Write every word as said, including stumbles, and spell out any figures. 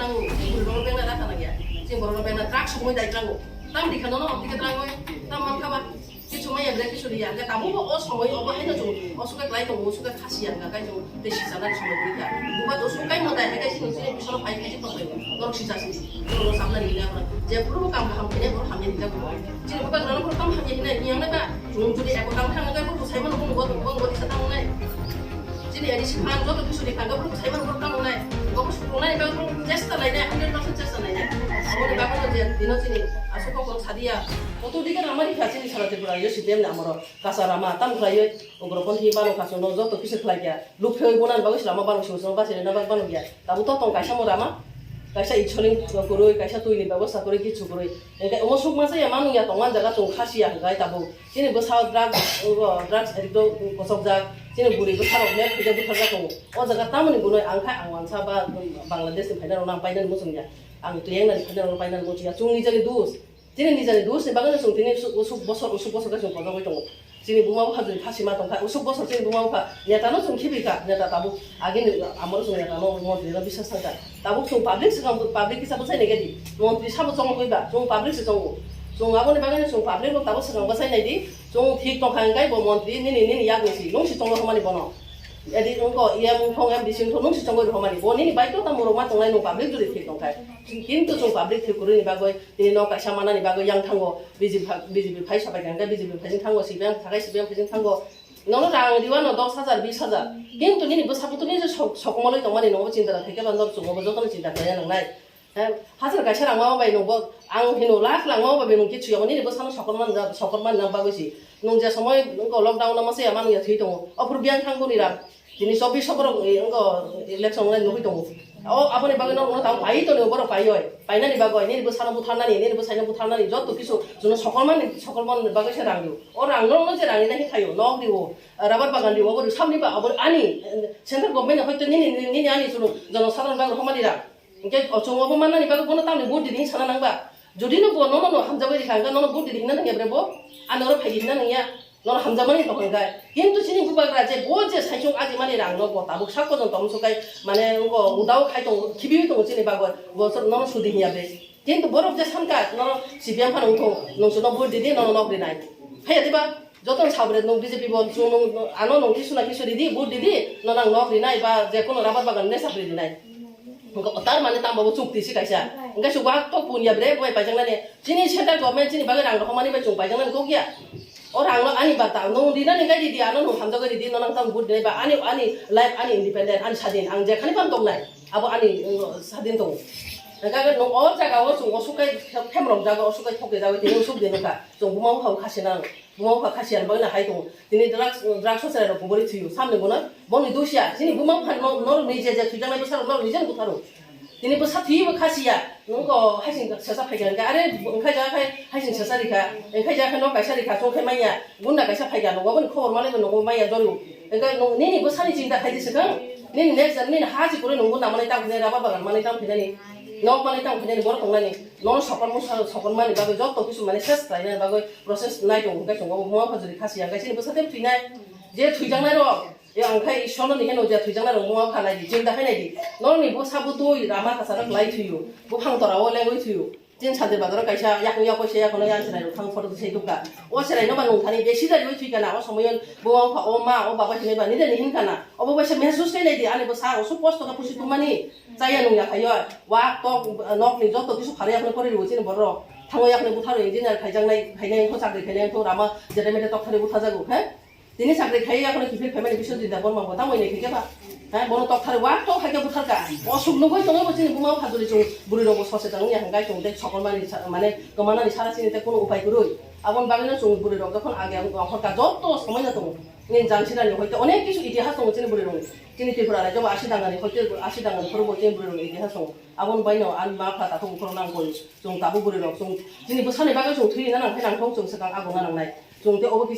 Chini borok no bengna raka nang ya. Chini borok no bengna truck sumui dai trango. Tam di khano no, tike trango. Tam man kha ba. Kichu maya bre, kichu riya. Ga tabu bo o somoi obo haino chung. O suka klai tongo, o suka khasi ya ga kai tongo. Te sisa na somoi ri kha. Buba to suka mo dai, kai sini sini bisoro pai kai to pai. Norok sisa sini. Norok sabna ni na. Je puru kam kaham kene borok hamya ni jago. Chini buka grano borok tam hamya ni na, ni yang na ba. Chwng jodi eko tang thang nai, bo bwsai mano, bo bo bo bo isa tang nai. Chini A D C phan joto kisu ni phan, bo bwsai mano, bo tang nai. Bo bo sukrungnai, bo bo chesta lai nai, hundred percent chesta lai nai. Aboni bagwi no je dino chini aswk kok kok sadia. Koto dikhe rama rikha chini sara Tripura yo C P M ni amoro. Kasa rama tam khlaiwi ugroponthi bano khasungno joto kisu khlai kya. Lukhe bonan bagwi se rama bano sungsung basi rena bak bano kya. Tabuk to tong kaisa mo rama. Kaisa ichholing kwrwi, kaisa twi ni bebosta kwrwi, kichu kwrwi. Engke omo sukma se ya manung ya tongman jaga chwng khasi ya hwnkhe tabuk. Chini bwsa drugs, drugs addict o kosokjak. Chini bwrwi bwsarok map khaijak butharjak tongo. O jaga tamoni bunui ang khai ang wansa ba Bangladesh ni phaina rok nang painani muchung ya. Ang twi yang nani phaina rok painani muchung ya. Chwng nijani dus. Chini nijani dus ni bagwi chwng tini usuk, usuk bosor, usuk bosor khe chwng kojagwi tongo. Chini buma bupha jodi khasi ma tongkha, usuk bosor chini buma bupha neta no chwng khibi kha, neta tabuk agini amoro chwng neta no montri no biswas thangkha. Tabuk chwng public swkang, public kisa bwsai nai gadi, montri sabo chongwi ba, chwng public se chongo. Chwng aboni bagwi chwng public rok tabuk swkang bwsai nai di, chwng thik tongkha hwnkhe bo montri nini, nini yak ni si, nung si chongwi rwmani bono. Edi wngkho E M wngkho, M D C wngkho, nung si chongwi rwmani. Bo nini baidhota murok ma tongnai, nung public jodi thik tongkha. Kintu chwng public thik kwrwini bagwi, tini no kaisa manani bagwi yang thango. B J P pha-, B J P phai sapai kha hwnkhe B J P phaising thango, C P M thakai C P M phaising thango. Nono rang riwano dos hajar, bis hajar. Kintu nini bwsa butuni je sok-, sokomolwi tongmani nogo chinta khaikhe ba nor chungo bo jotono chinta khlaiya nangnai. He, hajar kaisa rang ma bai nungbo ang hino lakh rang ma bai nung kichu yabo nini bwsano sokomani, sokomani na bagwi si. Nung je somoi nungko lockdown no masa ya manu ya thwi tongo. Ophuru biyang thang boni rang. Tini chobbish borok, eh, wngkha election nai nugwi tongo. O, aboni bagwi norokno tamo pai tongo, borok pai oi. Painani bagwi, nini bwsano butharnani, nini bwsaino butharnani, joto kisu chwngno sokolmani, sokolmani bagwi se rang rio. O rangno no je rangni nai khaio, nok rio, rubber bagan rio, obo rio, samni ba, obo ani, eh, central government hoito nini, nini, nini ani chwng jono sadharon bagwi romani rang. Hwnkhe o chwng obo mannani bagwi bono tamni vote didi hinwi sana nang ba? Jodi no bo nono no hamjagwi rikha, hwnkhe nono vote didi hinna nangya bre bo? Ani oro phaidi hinna nangya? Nono hamjakmani tongkha hwnkhe. Kintu chini bubagra je bo je saichung ajimani rangno bo tabuk sak pojon tong sukai, mane wngkho udao khai tongo, khibiwi tongo chini bagwi. Bo nono sudi hinya bre. Kintu borok je sankha, nono C P M phano wngthung, nwng chwngno vote didi, nono nok rinai. Phaiya diba? Joto ni sabri nwng B J P bo chwng nwng, ano nwng kisu na kisu ridi, vote didi, nono ang nok rinai ba je kono rubber bagan ne sabri rinai. Hwnkhe tar mane tamo bo chukti se kaisa. Hwnkhe se wak tok punya bre bai paijaknani. Chini central government chini bagwi rang rohormani bai chwng paijaknani kok ya. O rangno ani bata, nwng rinani khe ridi, ano nwng hamjagwi ridi, nono ang tamo vote rinai ba ani, ani life, ani independent, ani sadin, ang jekhani phano tongnai. Abo ani, uh, sadin tongo. Hwnkhe nwng o jaga o chwng osuk khe phemrok jago, osuk khe thok jago, tini osuk de nokha. Chwng buma bupha bo khasi nang. Buma bupha khasi ya bagwi no hai tongo. Tini drugs, drugs o chwrai rok kuburi thwiyo. Samni bono, boni dusya. Chini buma bupha no, norok ni je je thwijaknai bwsarok norok ni je butharo. Tini bwsa thwiwi bo khasi ya. Nwng ko haising sesa phaikha hwnkhe, are wngkhai ja khai haising sesa rikha. Wngkhai ja khai nok kaisa rikha, chwng khai manya. Gunda kaisa phaikha, nogo boni khobor malai bo nogo manya jorio. Wngkhe nwng nini bwsani chinta khai di swkang. Nini next, nini ha si kwrwi nwng gunda manai tang phinai, rubber bagan manai tang phinani. Nok manai tang phinani, borok tongnani. Nono sokol mungsa, sokol mani bagwi joto kisu mane ses khlainani bagwi process nai tongo, hwnkhe chwng obo buma bupha jodi khasi ya, hwnkhe chini bwsa tei thwinai, je thwijaknai rok, e ang khai Ishwarno ni heno je thwijaknai rok buma bupha nai di, chinta khai nai di. Norokni bwsa butwi rama kasa rok lai thwiyo, buphang tora o lengwi thwiyo. Chini Santir Bazar o kaisa yakung yakung se yakung yang chwrai rok thang photo se thukha. O chwrai no ba nung thani besi jari oi thwi kana, o somoyon buma bupha o ma o baba hinwi ba nini hinwi kana. Obo bai se mehsus khai nai di, ani bwsa o suk kosto khe pusi tongmani. Chaya nung ya khaio, wak tok, nok ni joto kisu pharwi yakno pori rw chini borok. Thango yakno butharo engineer khaijaknai, khainai wngkho chakri khainai wngkho rama jete mete tok thari buthajago, he? Tini chakri khai yakno kiphil phaimani Biswajit Debbarma bo tamo ini khe ba? He? Bono tok thari wak tok hai khe butharka. Osuk nugwi tongwi bo chini buma bupha jodi chwng bwrwi rok bo sosetan wngya hwnkhe chwng tei sokolmani sa-, mane kwmanani sara chini tei kunu upai kwrwi. Aboni bagwino chwng bwrwi rok jokhon age wng-, ongkhorka joto somoi no tongo. Nini jang sinani hoite onek kisu itihas tongo chini bwrwi rokni. Chini Tripura rajyo bo asi dangani hoite asi dangani phuru bo chini bwrwi rokni itihas tongo. Aboni baino ani ma pha takhuk bukhurok nang koi. Chwng tabuk bwrwi rok chwng chini bwsani bagwi chwng thwi rina nang khe nang thong chwng swkang ago na nang nai. Chwng tei obo kisa